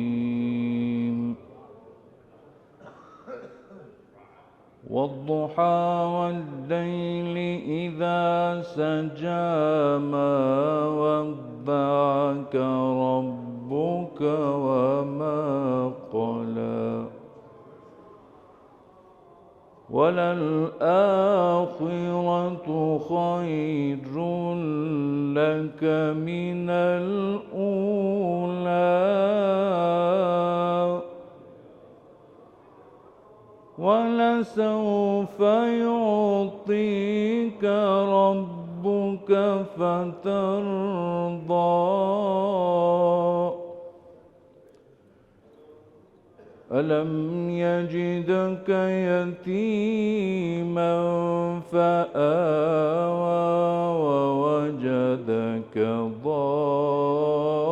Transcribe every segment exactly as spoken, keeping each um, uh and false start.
الرحيم. والضحى والليل إذا سجى، ما ودعك ربك وما قلى، وللآخرة خير لك من الأولى، ولسوف يعطيك ربك فترضى. ألم يجدك يتيما فآوى، ووجدك ضالا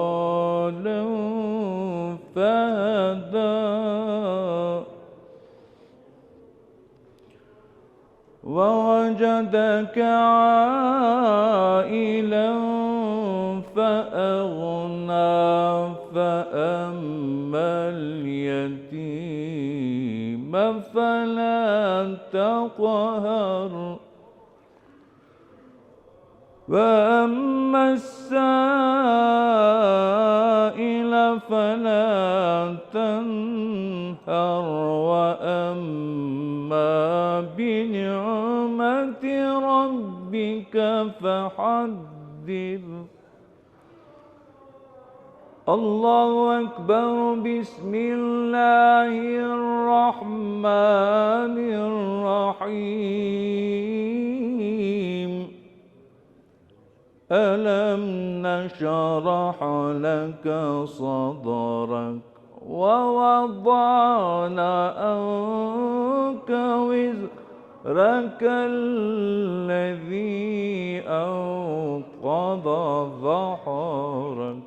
فهدى، ووجدك عائلا فأغنى، فأما اليتيم فلا تقهر، وأما السائل فلا تنهر، وأما بنعمة ربك فحدث. الله أكبر. بسم الله الرحمن الرحيم. ألم نشرح لك صدرك ووضعنا عنك وزرك الذي أنقض ظهرك،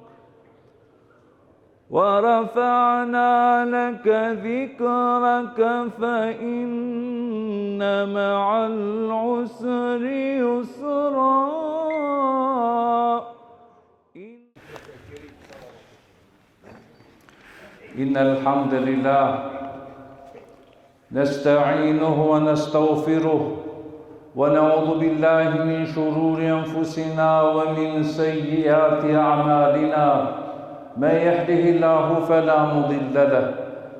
ورفعنا لك ذكرك، فإن مع العسر يسرا. إن الحمد لله نستعينه ونستغفره، ونعوذ بالله من شرور أنفسنا ومن سيئات أعمالنا. من يهده الله فلا مضل له،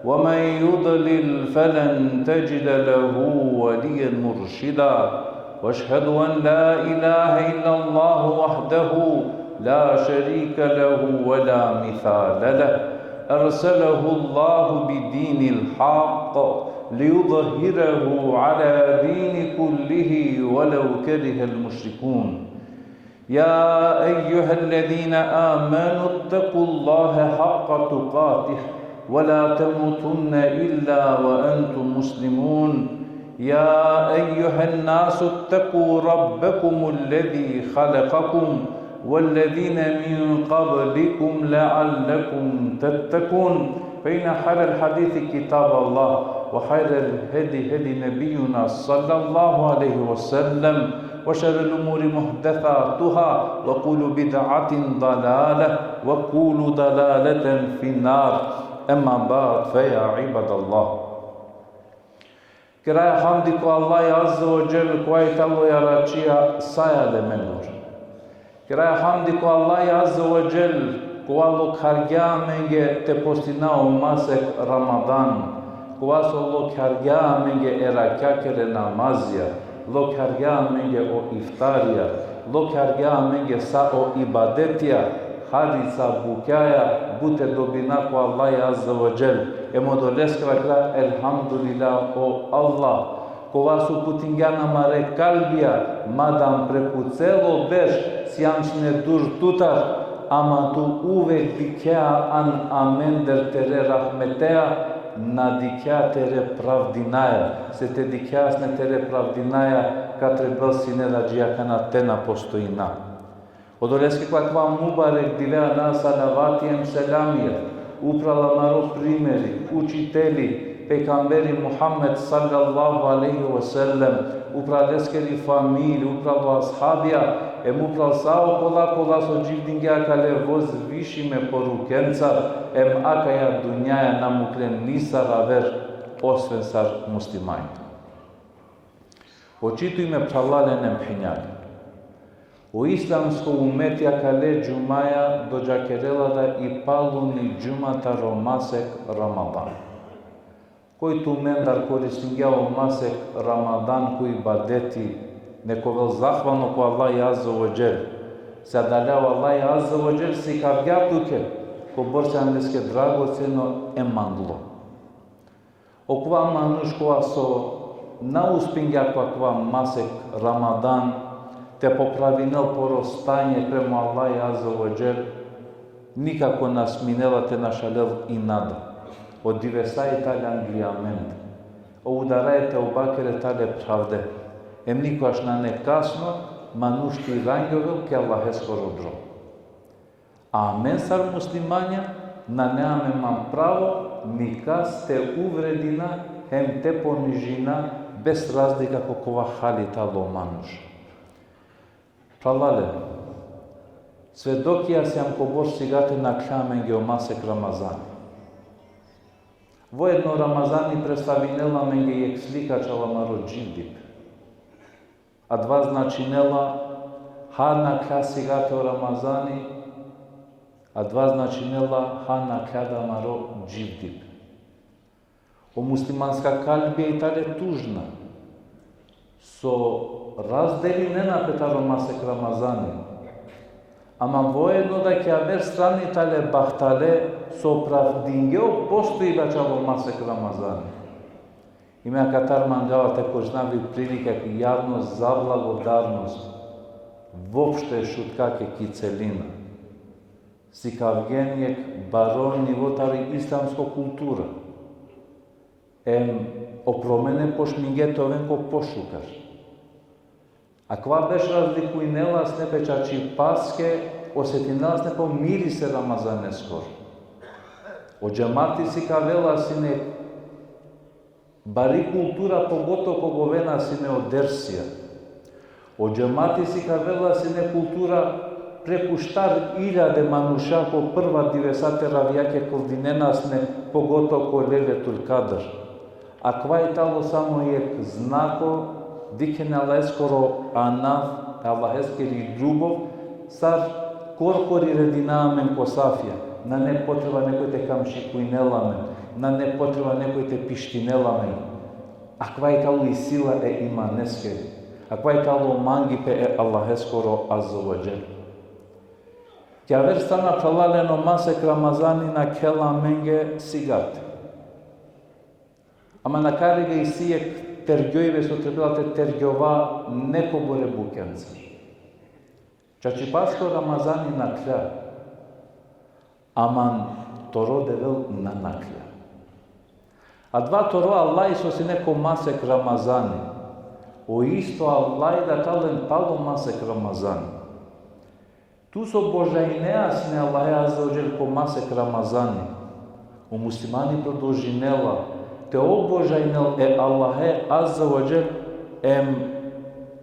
ومن يضلل فلن تجد له وليا مرشدا. وأشهد أن لا إله إلا الله وحده لا شريك له ولا مثال له، أرسله الله بالدين الحق ليظهره على دين كله ولو كره المشركون. يا أيها الذين آمنوا اتقوا الله حق تقاته ولا تموتن إلا وأنتم مسلمون. يا أيها الناس اتقوا ربكم الذي خلقكم والذين من قبلكم لعلكم تتقون. فإن خير الحديث كتاب الله، وخير الهدي هدي نبينا صلى الله عليه وسلم، وشر الأمور محدثاتها، وكل بدعة ضلالة، وكل ضلالة في النار. أما بعد، فيا عباد الله. Keraja hamdi ko Allah Azze ve Dželle, kova i tano jaračija saja alemengoro. Keraja hamdi ko Allah Azze ve Dželle, kova lokhargja amenge te postina o masek Ramadan, kova so lokhargja amenge e rakjakere namazija, lokhargja amenge o iftarija, lokhargja amenge sa o ibadetija, harica, bukjaja, but e dobina ko Allah Azze ve Dželle. Em odoleske vakera elhamdulillah, o Allah, kova so uputingjan amare kalbija, madam preku celo berš sijam sine dur tutar, ama tu uvek dikhea an amender tere rahmeteja, na dikhea tere pravdinaja, se te dikhea sine tere pravdinaja, ka trebel sine da dži akana te na postojina. Odoleske ko akava mubarek dive ana salavati em selamija upral amaro primeri, učiteli, pejgamberi Muhammed sallallahu alejhi ve sellem, upral leskeri familija, upral o ashabija, Em upral sa okola kola so dživdingje akale vozvišime porukencar, em akaja dunjaja na muklen nisar aver, osven sar muslimanja. Počitujme phralalen em phenjalen. O islamsko umeti akale džumaja dodžakerela da i paluni džuma taro masek Ramadan. Koj tumendar koristingja o masek Ramadan ko ibadeti, nek ovel zahvalno ko Allah Azze ve Dželle. Se adalea o Allah Azze ve Dželle sikavgja tuke, kobor sjan leske dragoceno em manglo. Okova manuš kova so na uspingja ko akava masek Ramadan te popravinel poro stanje prema Allah Azze ve Dželle, nikako na sminela te našalel i nada. O divesa i tale angli amende. O udara e te obakere tale phravde. Em nikogaš nane kasno, manuš te irangjovel ki Allaheskoro drom. A amen sar muslimanja, nane amen man pravo nikas te uvredina hem te ponižina bez razlika ko kova hali talo manuš. Phralalen, svedokija sijam kobor sigate nakhla amenge o masek Ramazani. Voedno Ramazani predstavinela amenge jekh slika čalo amaro dživdipe. Adava značinela ha nakhla sigate o Ramazani, adava značinela ha nakhla da amaro dživdipe. O muslimanska kalbija i tale tužna, so razdelinena pe taro masek Ramazani. Ama voedno da ki aver strani tale bahtale, so opravdingje o postojiba čalo masek Ramazani. I me akatar mangava te koristav i prilika ki javnost za blagodarnost voopšte Šutkake ki celina. Sikavgjen jekh baro nivo tari islamsko kultura. Em o promene počmingje te oven ko pošukar. Akava berš razlikujnela sine pe čačipaske, osetinela sine pe o miris e Ramazaneskoro. O džemati sikavela sine bari kultura, pogotovo koga ovena sine o dersija. O džemati sikavela sine kultura preku štar iljade manuša ko prva divesa teravijake kldinena sine, pogotovo ko Lejletul Kadr. Akava i talo samo jekh znako, dikhen e Allaheskoro anav, e Allaheskiri ljubov, sar korkori redina amen ko safija. Nane potreba nekoj te kamšikujnel amen, nane potreba nekoj te pištinel amen. Akava i talo i sila e imaneskeri. Akava i talo mangipe e Allaheskoro Azze ve Dželle. Ki aver strana, phralalen, o masek Ramazani nakhela amenge sigate. Ama nakariga isi jekh tergjojbe so trebela te tergjova nekobore bukjenca. Čačipaske o Ramazani nakhla, ama toro Devel na nakhla. Adava toro Allah so sine ko masek Ramazani, o isto Allah da tano palo masek Ramazani. Tu so obožajnea sine Allahe Azze ve Dželle ko masek Ramazani, o muslimani prodolžinela te obožajnel e Allahe Azze ve Dželle em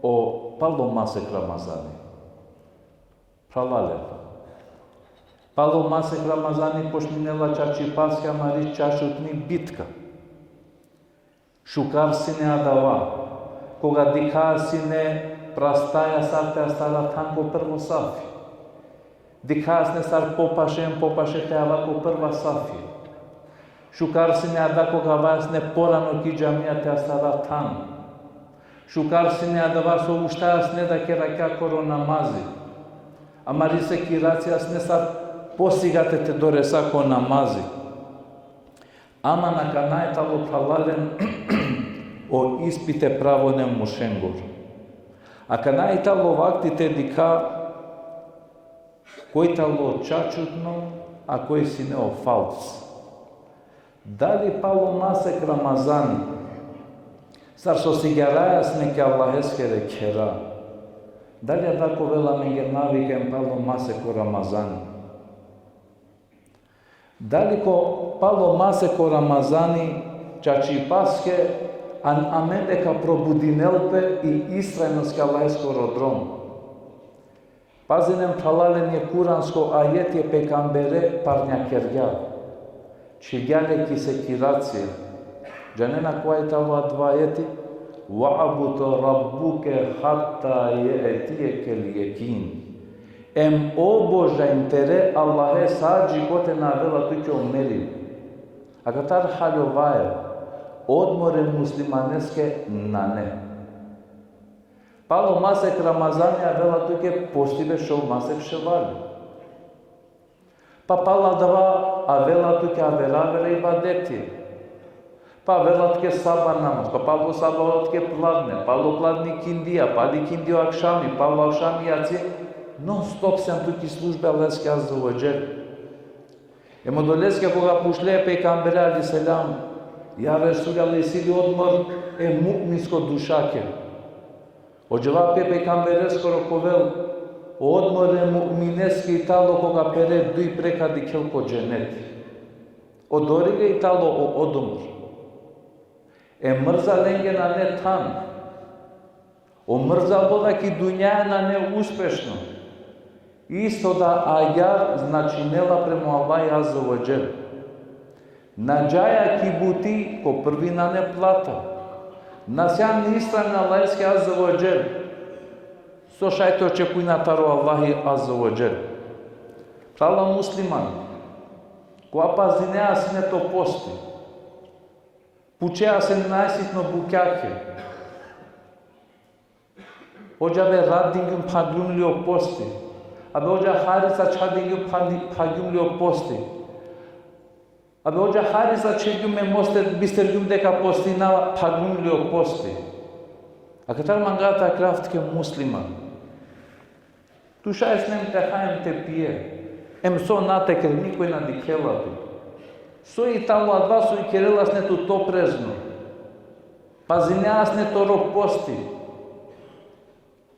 o palo masek Ramazani. Phralalen, palo masek Ramazani počminela čačipaske amari čačutni bitka. Šukar sine adava, koga dikha sine prastaja sar te astara than ko prvo safi. Dikha sine sar popaše em popaše te ava ko prva safi. Šukar sine adava koga avaja sine porano ki džamija te astara than. Šukar sine adava so uštaja sine da kera kjakoro namazi. Amari sekiracija sine sar posigate te doresa ko namazi. Ama akana i talo, phralalen, o ispite pravo e muršengoro. Akana i talo vakti te dikha koj talo čačutno, a koj sine o falc. Dali palo masek Ramazani, sar so sigjaraja sine ki Allaheskere khera, dali adava ka ovel amenge navika em palo masek o Ramazani? Dali ko palo masek o Ramazani čačipaske an amende ka probudinel pe i istrajnost ki Allaheskoro drom? Pazinen, phralalen, e kuransko ajeti e pejgambere parnjakergja. Čhivgja le ki sekiracija. Džanena kova i talo adava ajeti? Va'bud rabbuke hatta je'tijekel jekin. Em obožajn tere Allahe sa dži kote na avela tuke o meribe. Akatar haljovaja, odmor e muslimaneske nane. Palo masek Ramazani avela tuke postibe šov masek Ševali. Pa palo adava avela tuke avera, avera ibadeti. Pa avela tuke sabah namaz, pa palo sabah avela tuke pladne, palo pladne ikindija, pali ikindija o akšami, palo akšami jacija. Non stop sian tuke službe Allaheske azze ve dželle. Em odoleske koga pučle e pejgambere alejhi selam: Ja Resulallah, isi li odmor e mu'minsko dušake? O dževapi e pejgambereskoro ka ovel: Odmor e mu'mineske i talo koga pere duj prekha dikhel ko dženeti. Odori le i talo o odmor. E mrzalenge nane than. O mrzalo da ki dunjaja nane uspešno. Isto da agjaar značinela prema Allahi azze ve dželle. Na džaja ki buti ko prvi nane plata. Na sian istrajna Allaheske azze ve dželle. So šaj te očekujna taro Allahi azze ve dželle? Phrala musliman, kova pazinea sine to posti. Pučea sine najsitno bukjake. Odža, be, rat dingjum, phagjum li o posti. Abe odža, hari sa čha dingjum, pha-, phagjum li o posti. Abe odža, hari sa čhivgjum e moste, bistergjum deka postinava, phagjum li o posti. Akatar manga te vakerav tuke, musliman. Tu šaj sine em te ha em te pije. Em so na te kere, nikoj na dikhela tut. So i talo adava so ikerela sine tut oprezno? Pazinea sine toro posti.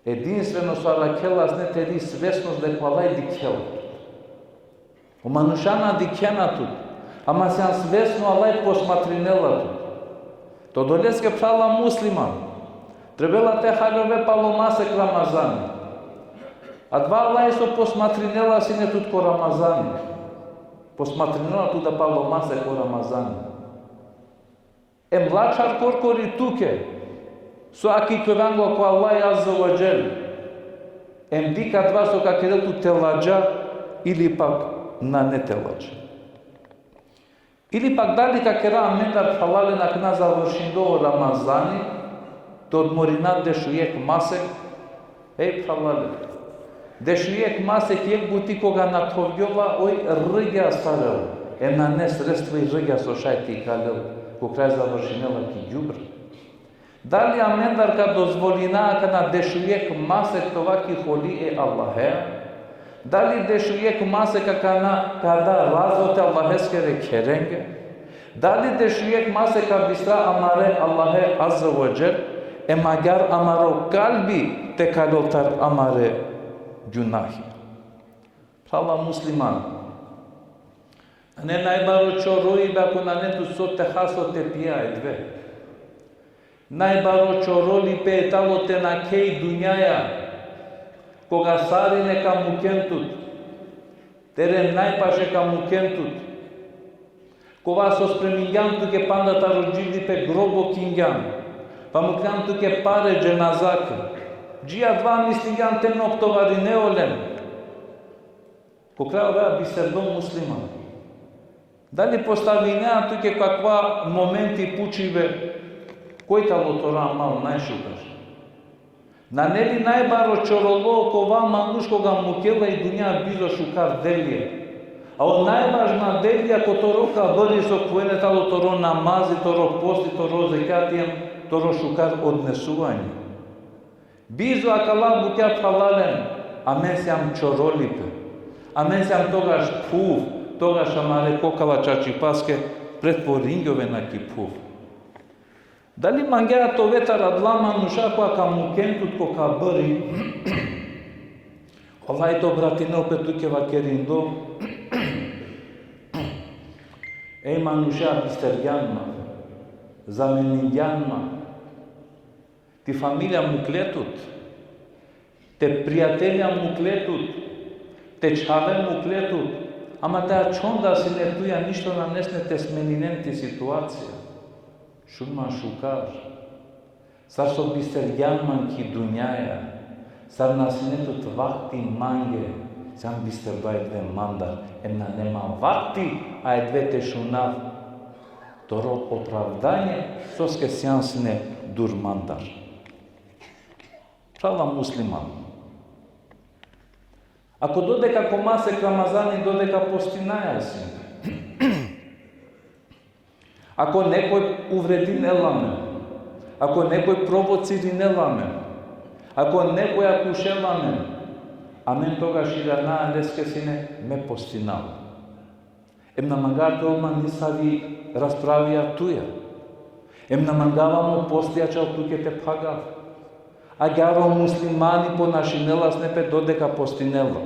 Edinstveno so arakhela sine teri svesnost deka o Allah dikhela tut. O manuša na dikhena tut, ama sian svesno, Allah posmatrinela tut. Te odoleske, phrala musliman, trebela te haljove palo masek Ramazani. Adava Allah so posmatrinela sine tut ko Ramazani, posmatrinela tut da palo masek ko Ramazani. Em lačhar korkori tuke, so akikljovangja ko Allah azze ve dželle. Em dikh adava so ka kerel tut, te ladža ili pak nane te ladža. Ili pak dali ka kera amendar, phralalen, akana završindo o Ramazani, te odmorina dešujekh masek, Ej, phralalen, dešujekh masek jekh buti koga na thovgjola, oj, rgja sarel, e nane sredstvo i rgja so šaj te ikalel, ko kraj završinela ki gjubr. Dali amendar ka dozvolina akana dešujekh masek te ova ki holi e Allahea? Dali dešujekh masek akana ka da razvod e Allaheskere kherenge? Dali dešujekh masek ka bistra amare Allahe azze ve dželle, em agjaar amaro kalbi te kalol tar amare gjunahi? Phrala musliman, nane najbaro čorolipe ako nane tut so te ha, so te pije, e dve. Najbaro čorolipe tano te nakhe i dunjaja, koga sarine ka mukhen tut, tere najpaše ka mukhen tut. Kova so spremingjan tuke panda taro dživdipe, grobo kingjan, pa muknjan tuke pare dženazake. Dži adava mislingjan te na optovarine olen. Ko kraj ove bisterdo, musliman. Dali postavinea tuke ko akava momenti pučibe, koj tano toro amal najšukar? Nane li najbaro čorolo kova manuš koga mukela i dunja bizo šukar delija? A o najvažna delija kote toro kabri so khuvena tano toro namazi, toro posti, toro zekjati, em toro šukar odnesuvanje. Bizo akala bukja, phralalen, amen sijam čorolipe. Amen sijam togaš phuv, togaš amare kokala čačipaske pretvoringjovena ki phuv. Dali mangea te ove taro adala manuša koga ka mukhen tut ko kabri, Allah te obratinel pe tuke vakerindo: Ej manuša, bistergjan ma, zameningjan ma. Ti familija mukle tut. Te prijatelja mukhle tut, te čhave mukhle tut, ama te ačhon da sine tuja, ništo nane sine te smeninen ti situacija. Šun man šukar. Sar so bistergjan man ki dunjaja, sar na sine tut vakti mange, sijam bisterdo avdive mandar, em nane man vakti avdive te šunav toro opravdanje, soske sijam sine dur mandar. Phrala musliman. Ako dodeka ko masek Ramazani dodeka postinaja si, ako nekoj uvredinela amen, ako nekoj provocirinela amen, ako nekoj akušela amen, amen togaš iljana leske sine me postinava. Em na mangava te ol man nisavi raspravija tuja. Em na mangava mo posti ačhal tuke te phagav. Agjaar o muslimani ponašinela sine pe dodeka postinela.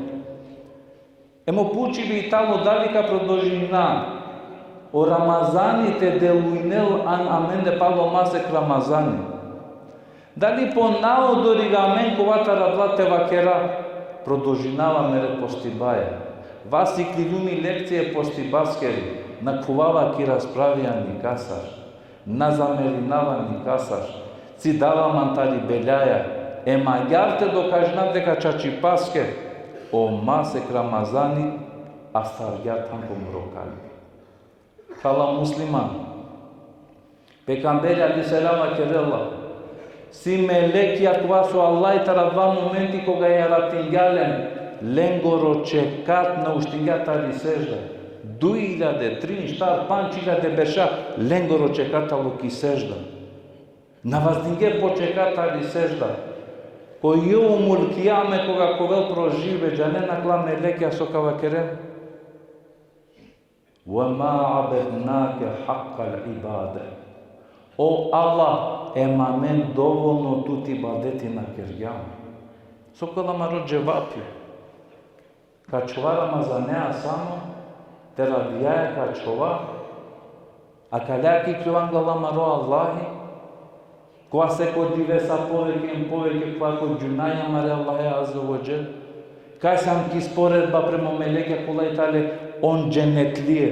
Em o pučibe i tano dali ka prodolžina o Ramazani te delujnel an amende palo masek Ramazani. Dali po naodoriga amen kova taro adala te vakera, prodolžinava mere postibaja. Vas iklivljum i lekcije postibaskeri, na khuvava ki raspravija nikasar, na zamerinava nikasar, cidava man tari beljaja, em agjaar te dokažinav deka čačipaske o masek Ramazani astargja than ko mro kalbi. Phrala musliman, pejgamberi alejhi selam vakerela: Isi melekja kova so Allah taro adava momenti koga jaratingja len, lengoro čekat na uštingja tari sežda. Duj iljade, trin, štar, pandž iljade berša lengoro čekat tano ki sežda. Na vazdingje po čekat tari sežda. Ko jevmul kijame koga ka ovel prožibe, džanen akala melekja so ka vakeren? Ve ma abednake hakkal ibade. O Allah, em amen dovolno tut ibadeti na kergjam. So ka ovel amaro dževapi? Ka ačhova Ramazanea samo, te ravijaja ka ačhova, a kalea ka ikljovaja anglo amaro Allahi, kova seko divesa poveke em poveke, kova ko džunaja amare Allahe azze ve dželle, kaj sijam ki sporedba prema o melekja kola i tane on dženetlie.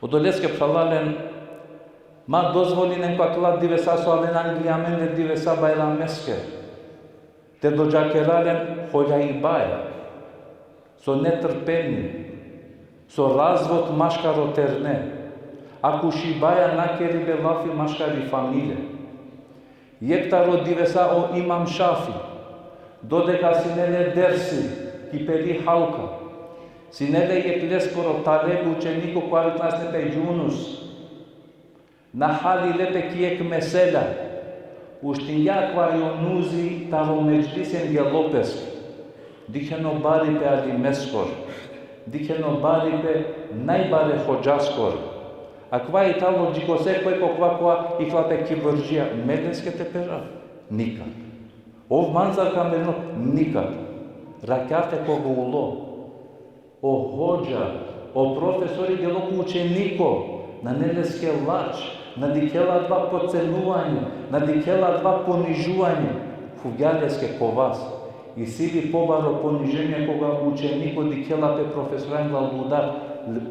Odoleske phralalen, ma dozvolinen ko akala divesa so avena angli amende divesa bajrameske, te dodžakera len holjaibaja, so netrpenie, so razvod maškaro terne, akušibaja, nakeribe lafi maškari familija. Jekh taro divesa o Imam Šafi, dodeka sine le dersi ki peri halka, sine le jekh leskoro taleb, učeniko, kova vikna sine pe Junus. Na hali le pe ki jekh mesela. Uštingja akava Junuzi taro medžlisi em gelo peske. Dikheno baripe alimeskoro. Dikheno baripe najbare hodžaskoro. Akava i tano dži ko sekoj ko kova kova ikla pe ki vrdžija. Me leske te perav? Nikad. Ov mancar ka merel? Nikad. Rakjate koga ulo. O hodža, o profesori gelo ko učeniko, nane leske lač, na dikhela adava podcenuvanje, na dikhela adava ponižuvanje, khuvgja leske ko vas. Isi li pobaro poniženje koga učeniko dikhela pe profesora angla ludar,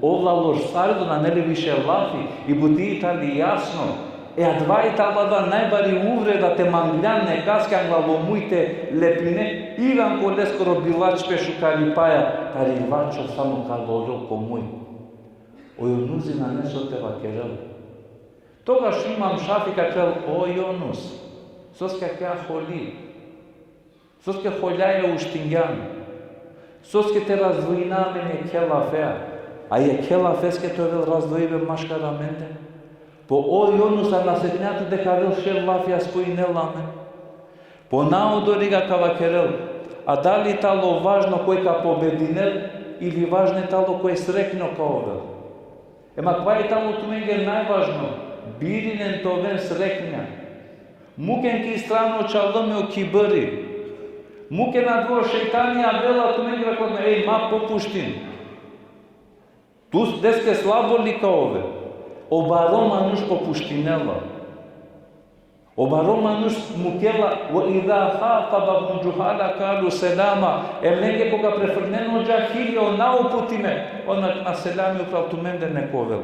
ov lalo sardo, nane le više lafi, i buti i tani jasno. E adava i tano adava najbari uvreda te mangljan nekaske angla muj te lepine, iran ko leskoro bilačpe šukaripaja, tari lačho samo ka lorel ko muj. O Junuzi nane so te vakerel. Togaš Imam Šafi ka kerel: O Junus, soske akaja holi? Soske holjaja uštingjan? Soske te razdvojina amen jekhe lafea? A jekhe lafeske te ovel razdvojibe maškar amende? Po o Junus, a na setinea tut deka avel šel lafi a spojinela amen? Po naodoriga ka vakerel, a dali tano važno koj ka pobedinel, ili važno tano koj srekno ka ovel? Ema kova i tano tumenge najvažno, birinen te oven sreknja. Muken ki strano čalome o kibri. Muken adava o šejtani avela tumenge, vakerela: Ej, ma popuštin. Tu leske slabo li ka ove? O baro manuš popuštinela. O baro manuš mukela, ve iza hatabehumul džuhalu kalu selama, e lenge koga prefrnen o džahili, o nauputime, on akana selami upral tumende nek ovel.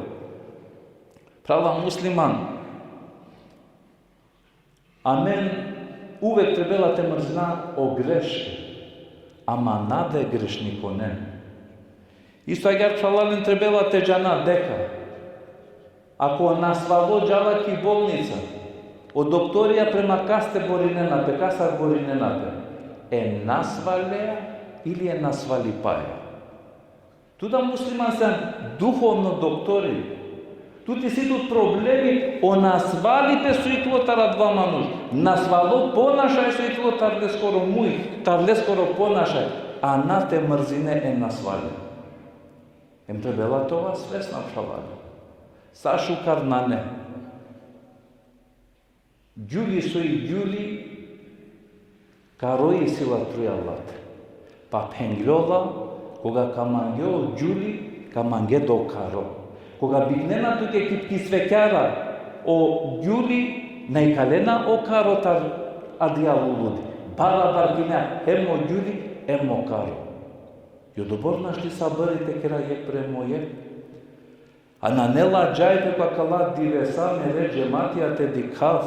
Phrala musliman, amen uvek trebela te mrzina o greške, ama na de grešnikonen. Isto agjaar phralalen trebela te džana deka ako nasvalo džala ki bolnica, o doktorija prema kaste borinena pe, kasar borinena pe, e nasvalea ili e nasvalipaja? Tu da musliman sian duhovno doktori, tu ti si tut problemi o nasvalipe so iklo tar adava manuš, nasvalo ponašaj so iklo tar leskoro muj, tar leskoro ponašaj, a na te mrzine e nasvale. Em trebela te ova svesna, phralalen. Sa šukar nane. Gjuli so i gjuli, karo isi la trujal late. Pa phengljola, koga ka mange o gjuli, ka mange do karo. Koga biknena tuke ki, ki svekjara o gjuli, na ikalena o karo tar adija luludi. Barabar kine hem o gjuli, hem o karo. I odobor našti sabri te kera jekh prema jekh. A nane la džajbe akala divesa mere džematija te dikhav.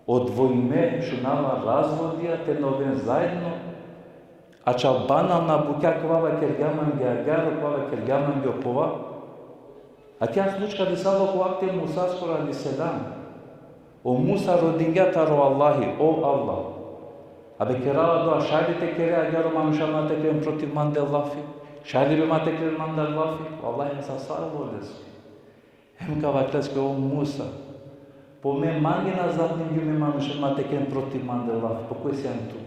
Odvojime, šunava, razvodija, te na oven zaedno. A čalbanalna bukja, kova vakergja mange agjaar, kova vakergja mange okova. Akija slučka disalo ko vakti e Musaskoro alejhi selam. O Musa rodingja taro Allahi: O Allah, abe kerava dua, šaj li te kere agjaar o manuša ma te keren protiv mande lafi? Šaj li be ma te keren mande lafi? O Allahi sa sar leske. Hem ka vakeri leske: O Musa, po me mange na zabringjum e manuša ma te keren protiv mande lafi, po koj sian tu?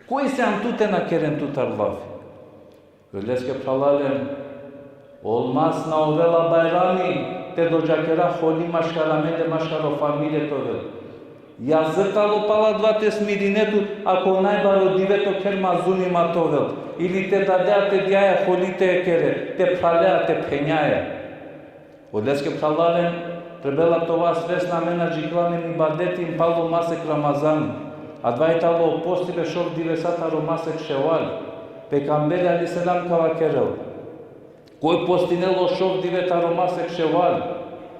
Koj sian tu te na keren tutar lafi? Oleske, phralalen, olmaz na ovela bajrami te dodžakera holi maškar amende, maškar o familije te ovel. Jazir tano pala adava te smirine tut, ako najbaro dive to kher mazlumi ma te ovel, ili te dadea, te djaja holi te kere, te phralea, te phenjaja. Oleske, phralalen, trebela te ova svesna, amen adžikela amen ibadeti palo masek Ramazani. Adava i tano postibe šov divesa taro masek Ševal. Pejgamberi alejhi selam ka vakerel: Koj postinela o šov dive taro masek Ševal,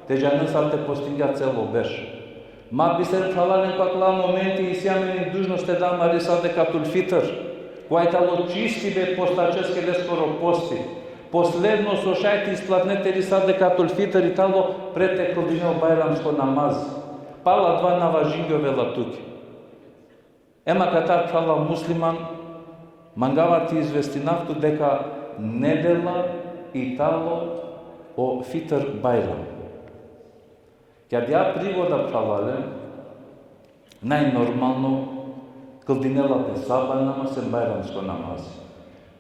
te džanel sar te postingja celo berš. Ma biser, phralalen, ko akala momenti isi amen i dužnost te da amari sadekatul fitr, kova i tano čistibe postačeske, leskoro posti. Posledno so šaj te isplatine tiri sadekatul fitr i tano pred te kldine o bajramsko namaz. Pala adava na važingjovela tuke. Em akatar, phrala musliman, mangava te izvestinav tut deka nedela i tano o Fitr bajram. Ki adija prigoda, phralalen, najnormalno kldinela pe sabah namaz em bajramsko namaz.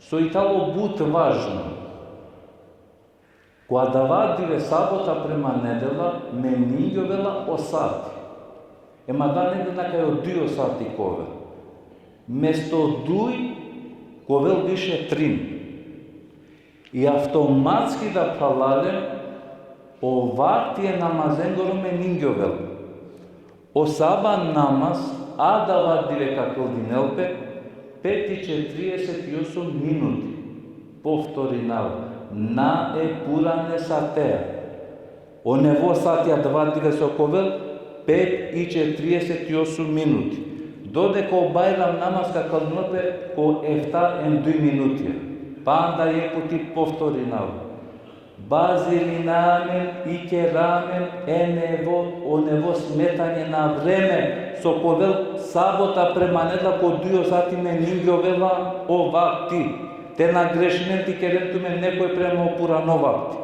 So i tano but važno. Ko adava dive, sabota prema nedela, meningjola o sati. Ema da negde nakaj o duj o sati ka ovel. Mesto duj ka ovel više trin. I avtomatski da, phralalen, o vakti e namazengoro meningjovel. O sabah namaz adava dive ka kldinel pe pet i četrieset i osum minuti. Povtorinav, na e purane satea. O nevo sati adava dive so ka ovel pet i četrieset i osum minuti. Dodeka o bajram namaz ka kldinel pe ko efta em duj minuti. Panda jekh puti povtorinav. Bazirina amen, ikera amen e nevo, o nevo smetanje na vreme, so ka ovel sabota prema nedela ko duj o sati meningjola o vakti. Te na grešinen te ikeren tumen nekoj prema o purano vakti.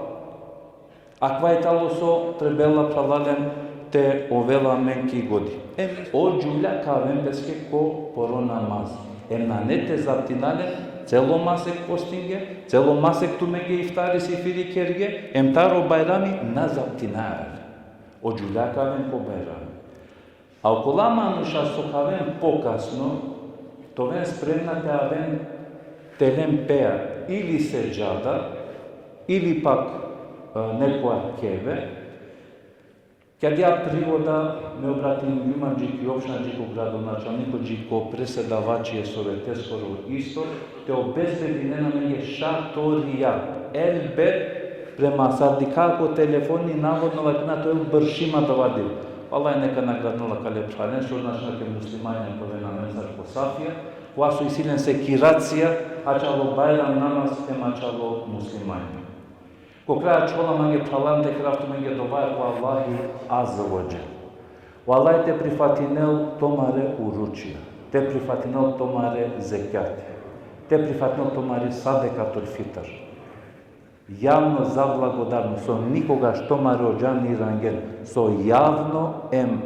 Akava i tano so trebela, phralalen, te ovel amen ki godi. Em, o džuvlja ka aven peske ko poro namaz. Em nane te zaptina len, celo masek postinge, celo masek tumenge iftari, sihuri kerge, em taro bajrami na zaptinaja. O džuvlja ka aven ko bajrami. A okola manuša so ka aven pokasno, te oven spremna te aven, te len pea ili sedžada, ili pak, e, nekoja keve, Ki adija prigoda me obratingjum dži ki opština, dži ko gradonačalniko, dži ko predsedavači e soveteskoro isto, te obezbedinen amenge šatorija, elbet, prema sar dikha ko telefoni, navodno, vakerena te ovel bršim adava dive. Allah neka nagradinel akale phralen, so značinela ke muslimanja ka oven amencar ko safija, kova so isi len sekiracija, ačhalo Bajram namaz, em ačhalo muslimanja. Ko kraj ačhola mange phralalen te kerav tumenge dova ko Allahi Azze ve Dželle. O Allah te prifatinel tumare oručija, te prifatinel tumare zekjati, te prifatinel tumari sadekatul fitr. Javno zablagodarno, so nikogaš tumare o džan ni rangjen, so javno em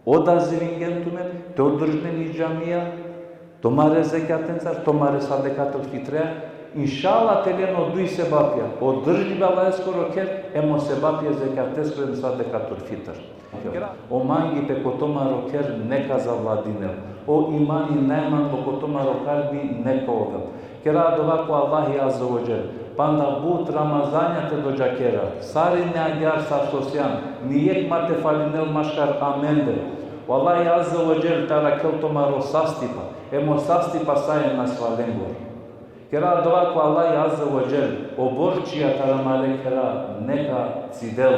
odazivingjen tumen, te održinen i džamija, tumare zekjatencar, tumare sadekatul fitrea, inšallah te len o duj sebapja, održba e Allaheskoro kher, em o sebapja zekjateskoro em sadekatul fitr. O mangipe ko tumaro kher neka zavladinel, o imani najmanglo ko tumaro kalbi neka ovel. Kera dova ko Allahi Azze ve Dželle, panda but Ramazanja te dodžakera, sarine agjaar sar so sian, nijekh ma te falinel maškar amende. O Allahi Azze ve Dželle te arakhel tumaro sastipa, em o sastipa sa e nasvalengoro. Kera dova ko Allahi Azze ve Dželle, o borčija taro amare khera neka cidel.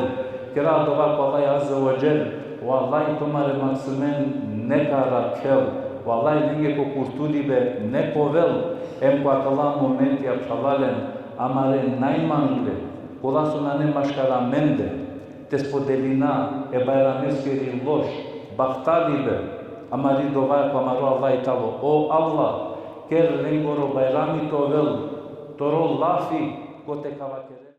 Kera dova ko Allahi Azze ve Dželle, o Allahi tumare maksimen neka arakhel, o Allahi lenge ko kurtulibe neka ovel, em ko akala momentija phralalen, amare najmangle, kola so nane maškar amende, te spodelina e Bajrameskeri loš, bahtalibe, amari dova ko amaro Allahi tano: O Allah, ker lengoro Bajrami te ovel toro lafi, kote ka vakeren